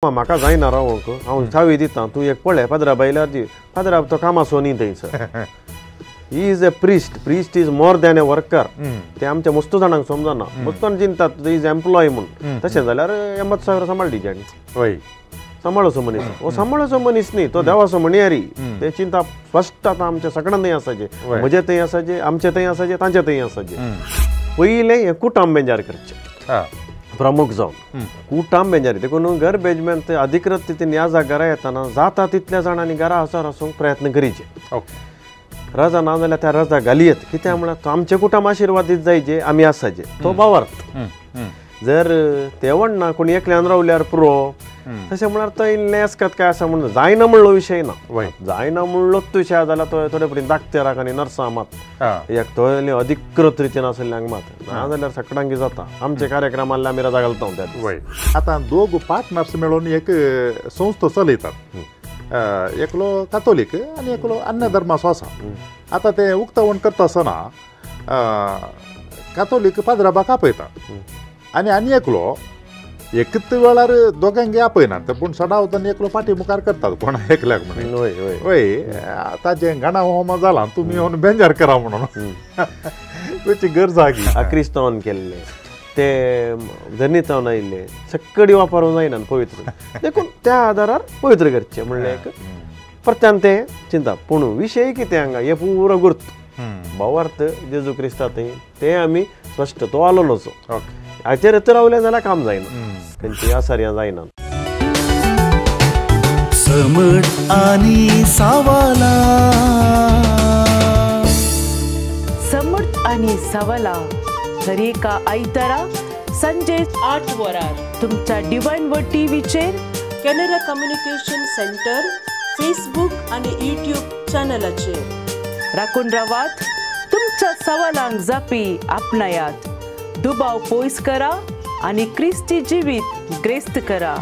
म्हाका जायना रावंक, हांव चावी दिता, तूं एक पळय पाद्रा बायल्यार दी. पाद्रा तो कामाचो न्ही थंयसर. He is a priest. Priest is more than a worker. ते आमच्या मस्त जाणांक समजना, मस्त जाण चिंतात is employee म्हूण. तशें जाल्यार 80,000 सांबाळ्ळी आनी वय सांबाळचो मनीस, हो सांबाळचो मनीस न्ही, तो देवाचो म्हणयारी. ते चिंता फस्ट आतां आमच्या सगळ्यां थंय आसाचे, म्हजे थंय आसाचे, आमचे थंय आसाचे, तांचे थंय आसाचे. पयलें हें कुटाम बेंजार करचें प्रमुख जावन कुटाम बेंजारी. देखून घर बेजमेंट अधिकृत तितून ह्या घरा येतना जाता तितल्या जाणांनी घरा आसार आसूंक प्रयत्न करीचे. रजा ना जाल्यार त्या रजा घालयेत. कित्याक म्हळ्यार आमचे कुटाम आशिर्वाद दीत जायचे, आमी आसाचे तो भावार्थ. जर तेवण ना कोणी एकल्यान रावल्यार पुरो, तशें म्हळ्यार तो इल्लें एस्कत काय आसा म्हणून जायना म्हणलो विशय ना. जायना म्हणलोच विशय जाल्यार तो थोडे फावटी डाक्टराक आनी नर्सां मात एक तो अधिकृत रितीन आशिल्ल्यांक मात, ना जाल्यार सगळ्यांक जाता. आमचे कार्यक्रम आहले आमी रजा घालता त्या दीस. आतां दोग पार्टनर्स मेळून एक संस्था चलयतात, एकलो कातोलीक आनी एकलो अन्य धर्माचो आसा. आतां ते उक्तावण करता आसतना कातोलीक पाद्राबाक आपयता आनी आनी एकलो एकच वेळार दोगांक आपयनात, पूण सदांच एकलो फाटी मुखार करतात कोणा एकल्याक म्हणून. वय ताजें गाणा होमा जालां तुमी येवन बेंजार करा म्हणून तेची गरज आहा. क्रिस्तांवान केल्ले ते जनीतावन आयिल्ले सक्कडी वापरूंक जायना पवित्र, देखून त्या आदारार पवित्र करचें म्हणलें एक परत्यान तें चिंता. पूण विशय कितें हांगा हे पुरो गुर्त भावार्थ जेजू क्रिस्ता थंय ते आमी स्पश्ट तो आलोलोचो हाचेर तर रावलें जाल्यार काम जायना, खंयची आसार्यां जायना. समट आनी सावाला, समर्थ आनी सवाला दरेका आयतारा संजे 8 वरार तुमच्या डिवायन वर्ड टीव्हीचेर, कॅनरा कम्युनिकेशन सेंटर, फेसबूक आनी यूट्यूब चॅनलाचेर. राखून रावात, तुमच्या सवालांक जापी आपणायात, दुबाव पयस करा आनी क्रिस्ती जिवीत ग्रेस्त करा.